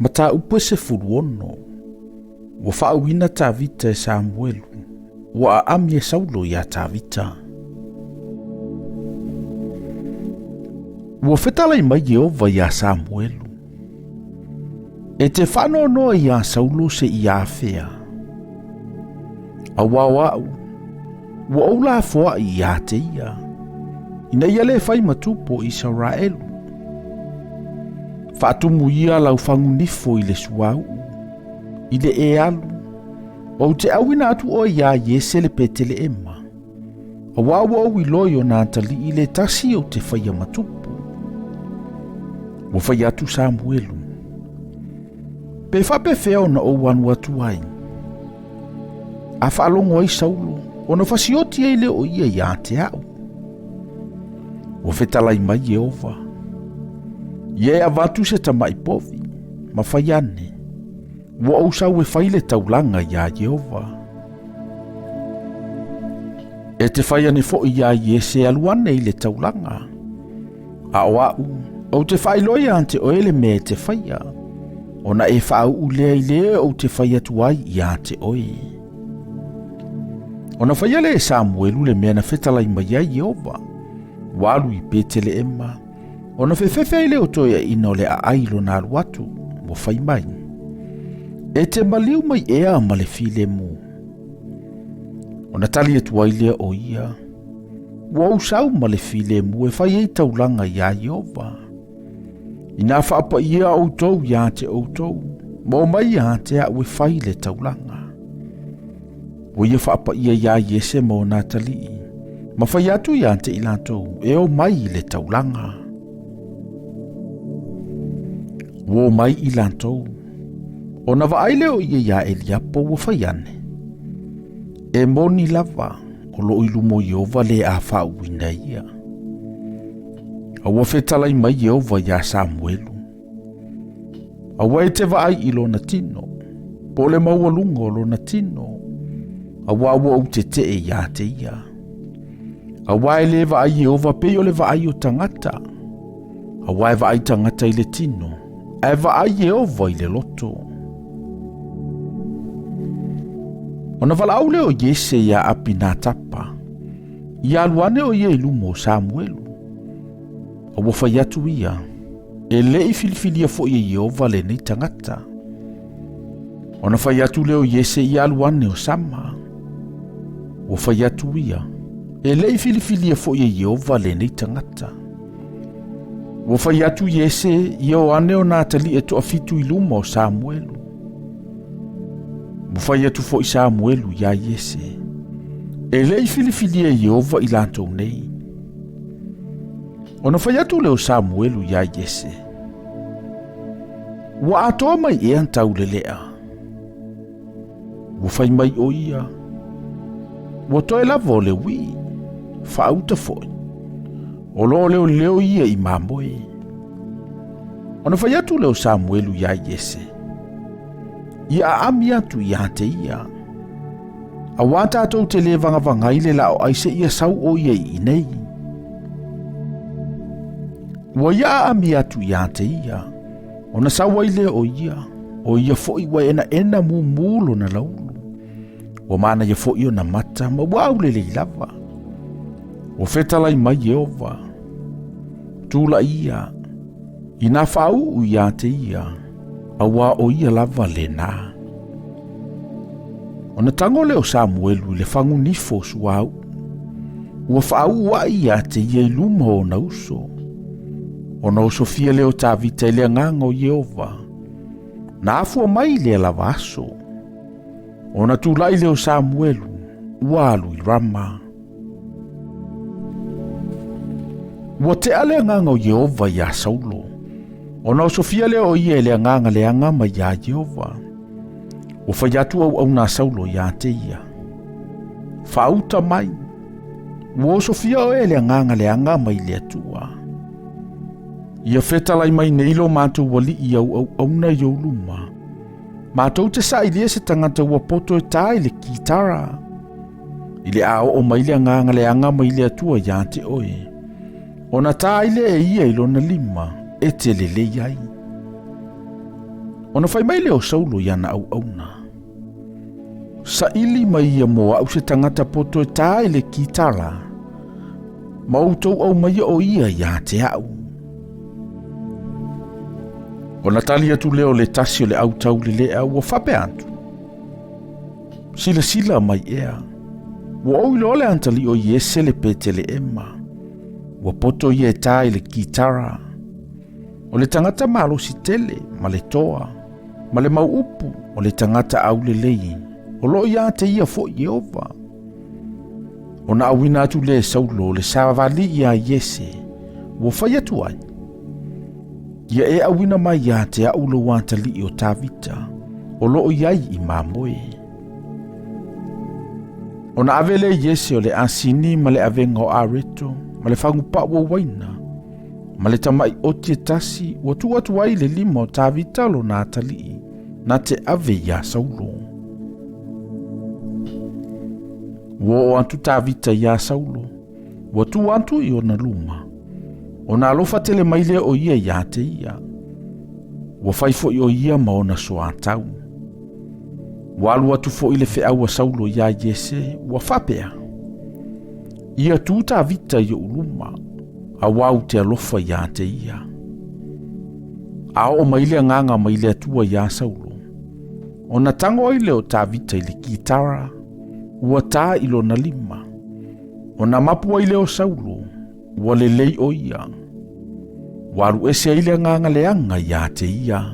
Mataupu e 16. Ua faauuina Tavita e Samuelu. Ua aami e Saulo iā Tavita. Ua fetalai mai Ieova iā Samuelu, E te faanoanoa iā Saulo seia afea, auā o a'u, ua ou lafoaʻi iā te ia, ina ia lē fai ma tupu o Isaraelu. Faatumu ia lau fagunifo i le suauu, i le e alu, ou te ʻauina atu ʻoe iā Iese le Peteleʻema, auā ua ou iloa i ona atalii le tasi ou te faia ma tupu. Ua fai atu Samuelu, Pe faapefea ona ou alu atu ai? A faalogo ai Saulo, ona fasioti ai lea o ia iā te a'u. Ua fetalai mai Ieova, Ia e avatu se tamaʻi povi, ma fai ane, Ua ou sau e fai le taulaga iā Ieova. E te fai ane foʻi iā Iese e alu ane i le taulaga. A o aʻu, ou te faailoa iā te oe le mea e te faia, ona e faauu lea i le ou te fai atu ai iā te oe. Ona faia lea e Samuelu le mea na fetalai mai ai Ieova, ua alu i Peteleema, Ona fefefe ai lea o toeaiina o le aai i lona alu atu, ua fai mai, E te maliu mai ea ma le filemu? Ona tali atu ai lea o ia, Ua ou sau ma le filemu e fai ai taulaga iā Ieova. Inā faapaia outou iā te outou, ma omai iā te a'u e fai le taulaga. Ua ia faapaia iā Iese ma ona atalii, ma fai atu iā te i latou e o mai i le taulaga. Ua o mai i latou, ona vaai lea o ia iā Eliapo ua fai ane, E moni lava o loo i luma o Ieova le a faauuina ia. A ua fetalai mai Ieova iā Samuelu, Aua e te vaai i lona tino, po o le maualuga o lona tino, auā ua ou tetee iā te ia. Auā e lē vaai Ieova pei o le vaai o tagata, auā e vaai tagata i le tino, ae vaai Ieova i le loto. Ona valaau lea o Iese iā Apinatapa, ia alu ane o ia i luma o Samuelu. A ua fai atu ia, E le i filifilia foi e Ieova lenei tagata. Ona fai atu lea o Iese ia alu ane o Sama. Ua fai atu ia, E le i filifilia foi e Ieova lenei tagata. Ua fai atu Iese ia o ane o nā atalii e toafitu i luma o Samuelu. Ua fai atu foi Samuelu iā Iese, E le i filifilia e Ieova i latou nei. Ona fai atu lea o Samuelu iā Iese, Ua atoa mai ea taulelea? Ua fai mai o ia, Ua toe lava o le uī, faauta foi. O lo o leoleo ia i mamoe. Ona fai atu lea o Samuelu iā Iese, Ia aami atu iā te ia. Auā tātou te lē vagavagai le laoʻai seia sau o ia i inei. Ua ia aami atu iā te ia, ona sau ai lea o ia, o ia foʻi ua enaena mumu lona laulu. Ua manaia foʻi ona mata ma ua aulelei lava. Ua fetalai mai Ieova, Tulaʻi ia, inā faauu iā te ia, auā o ia lava lenā. Ona tago lea o Samuelu i le fagunifo o suauu, ua faauu aʻi iā te ia i luma o ona uso. Ona osofia lea o Tavita i le agaga o Ieova, na afua mai i lea lava aso. Ona tulaʻi lea o Samuelu, ua alu i Rama. Ua tea le agaga o Ieova iā Saulo, ona osofia lea o ia i le agaga leaga mai iā Ieova. Ua fai atu auauna a Saulo iā te ia, Faauta mai, ua osofia oe e le agaga leaga mai le Atua. Ia fetalai mai nei lo matou alii au auauna i ou luma. Matou te sailia se tagata ua poto e tā i le kitara. I le a oo mai le agaga leaga mai le Atua iā te oe. Ona tā ai lea e ia i lona lima e te lelei ai. Ona fai mai lea o Saulo i ana auauna, Saili mai ia mo au se tagata poto e tā i le kitara, ma outou aumaia o ia ia te au. Ona tali atu lea o le tasi o le au taulelea ua faapea atu, Silasila mai ea, ua ou iloa le atalii o Iese le Peteleema, ua poto ia e tā i le kitara. O le tagata malosi tele ma le toa, ma le mau upu o le tagata aulelei, o loo ia te ia foi Ieova. Ona auina atu lea e Saulo le savali iā Iese, ua fai atu ai, Ia e auina mai ia te au lou atalii o Tavita, o loo i ai i mamoe. Ona ave lea e Iese o le asini ma le avega o areto ma le fagupau o uaina, ma le tamai oti e tasi ua tuu atu ai i le lima o Tavita lona atalii, na te ave iā Saulo. Ua oo atu Tavita iā Saulo, ua tu atu i ona luma, ona alofa tele mai lea o ia iā te ia. Ua fai foi o ia ma ona soatau. Ua alu atu foi le feau a Saulo iā Iese, ua faapea, Ia tu Tavita i ou luma, auā ou te alofa iā te ia. A oo mai le agaga mai le Atua iā Saulo, ona tago ai lea o Tavita i le kitara, ua tā i lona lima. Ona mapu ai lea o Saulo, ua lelei o ia. Ua alu ese ai le agaga leaga iā te ia.